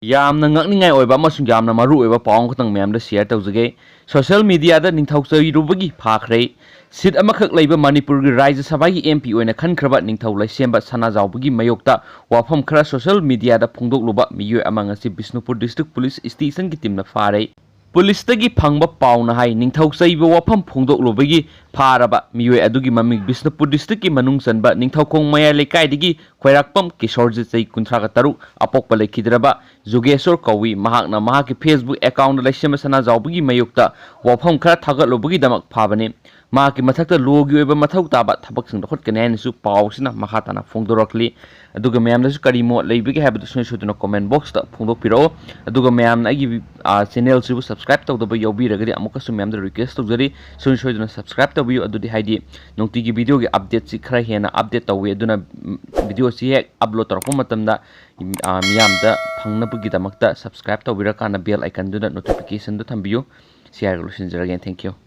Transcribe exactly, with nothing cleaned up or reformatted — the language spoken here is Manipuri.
ꯌꯥꯝꯅ ꯉꯛꯅꯤꯡꯉꯥꯏ ꯑꯣꯏꯕ ꯑꯃꯁꯨꯡ ꯌꯥꯝꯅ ꯃꯔꯨ ꯑꯣꯏꯕ ꯄꯥꯎ ꯑꯃꯈꯛꯇꯪ ꯃꯌꯥꯝꯗ share ꯇꯧꯖꯒꯦ꯫ Social media ꯗ ꯅꯤꯡꯊꯧ ꯆꯩꯔꯨꯕꯒꯤ ꯐꯥꯈ꯭ꯔꯦ꯫ Seat ꯑꯃꯈꯛ ꯂꯩꯕ ꯃꯅꯤꯄꯨꯔꯒꯤ ꯔꯥꯖ꯭ꯌ ꯁꯚꯥꯒꯤ M P ꯑꯣꯏꯅ ꯈꯟꯈ꯭ꯔꯕ ꯅꯤꯡꯊꯧ ꯂꯩꯁꯦꯝꯕ ꯁꯅꯥꯖꯥꯎꯕꯒꯤ ꯃꯥꯌꯣꯛꯇ ꯋꯥꯐꯝ ꯈꯔ social media ꯗ ꯐꯣꯡꯗꯣꯛꯂꯨꯕ ꯃꯤꯑꯣꯏ ꯑꯃ ꯉꯁꯤ ꯕꯤꯁꯅꯨꯄꯨꯔ District Police Station ꯒꯤ team ꯅ ꯐꯥꯔꯦ꯫ Police ꯇꯒꯤ ꯐꯪꯕ ꯄꯥꯎꯅ ꯍꯥꯏ, ꯅꯤꯡꯊꯧ ꯆꯩꯕ ꯋꯥꯐꯝ ꯐꯣꯡꯗꯣꯛꯂꯨꯕꯒꯤ ꯐꯥꯔꯕ ꯃꯤꯑꯣꯏ ꯑꯗꯨꯒꯤ ꯃꯃꯤꯡ ꯕꯤꯁꯅꯨꯄꯨꯔ District ꯀꯤ ꯃꯅꯨꯡ ꯆꯟꯕ ꯅꯤꯡꯊꯧꯈꯣꯡ ꯃꯌꯥꯏ ꯂꯩꯀꯥꯏꯗꯒꯤ ꯈ꯭ꯋꯥꯏꯔꯥꯛꯄꯝ ꯀꯤꯁꯣꯔꯖꯤꯠ, ꯆꯍꯤ ꯀꯨꯟꯊ꯭ꯔꯥꯒ ꯇꯔꯨꯛ, ꯑꯄꯣꯛꯄ ꯂꯩꯈꯤꯗ꯭ꯔꯕ ꯖꯨꯒꯦꯁꯣꯔ ꯀꯧꯏ꯫ ꯃꯍꯥꯛꯅ ꯃꯍꯥꯛꯀꯤ Facebook account ꯗ ꯂꯩꯁꯦꯝꯕ ꯁꯅꯥꯖꯥꯎꯕꯒꯤ ꯃꯥꯌꯣꯛꯇ ꯋꯥꯐꯝ ꯈꯔ ꯊꯥꯒꯠꯂꯨꯕꯒꯤꯗꯃꯛ ꯐꯥꯕꯅꯤ꯫ ꯃꯍꯥꯛꯀꯤ ꯃꯊꯛꯇ law ꯒꯤ ꯑꯣꯏꯕ ꯃꯊꯧ ꯇꯥꯕ ꯊꯕꯛꯁꯤꯡ ꯂꯧꯈꯠꯀꯅꯤ ꯍꯥꯏꯅꯁꯨ ꯄꯥꯎꯁꯤꯅ ꯃꯈꯥ ꯇꯥꯅ ꯐꯣꯡꯗꯣꯔꯛꯂꯤ꯫ ꯑꯗꯨꯒ ꯃꯌꯥꯝꯗꯁꯨ ꯀꯔꯤ ꯃꯣꯠ ꯂꯩꯕꯒꯦ ꯍꯥꯏꯕꯗꯨ ꯁꯨꯡꯁꯣꯏ ꯁꯣꯏꯗꯅ comment box ꯇ ꯐꯣꯡꯗꯣꯛꯄꯤꯔꯛꯑꯣ꯫ ꯑꯗꯨꯒ ꯃꯌꯥꯝꯅ ꯑꯩꯒꯤ, ꯑ, channel ꯁꯤꯕꯨ subscribe ꯇꯧꯗꯕ ꯌꯥꯎꯕꯤꯔꯒꯗꯤ ꯑꯃꯨꯛꯀꯁꯨ ꯃꯌꯥꯝꯗ request ꯇꯧꯖꯔꯤ, ꯁꯨꯡꯁꯣꯏ ꯁꯣꯏꯗꯅ subscribe ꯇꯧꯕꯤꯌꯨ꯫ ꯑꯗꯨꯗꯤ ꯍꯥꯏꯗꯤ ꯅꯨꯡꯇꯤꯒꯤ video ꯒꯤ update ꯁꯤ ꯈꯔ ꯍꯦꯟꯅ update ꯇꯧꯋꯤ꯫ ꯑꯗꯨꯅ, ꯎꯝ, video ꯁꯤ ꯍꯦꯛ upload ꯇꯧꯔꯛꯄ ꯃꯇꯝꯗ, ꯎꯝ, ꯑ, ꯃꯤꯌꯥꯝꯗ ꯐꯪꯅꯕꯒꯤꯗꯃꯛꯇ subscribe ꯇꯧꯕꯤꯔꯀꯥꯟꯗ bell icon ꯗꯨꯗ notification ꯗꯨ ꯊꯝꯕꯤꯌꯨ꯫ ꯁꯤ ꯍꯥꯏꯔꯒ ꯂꯣꯏꯁꯤꯟꯖꯔꯒꯦ꯫ Thank you꯫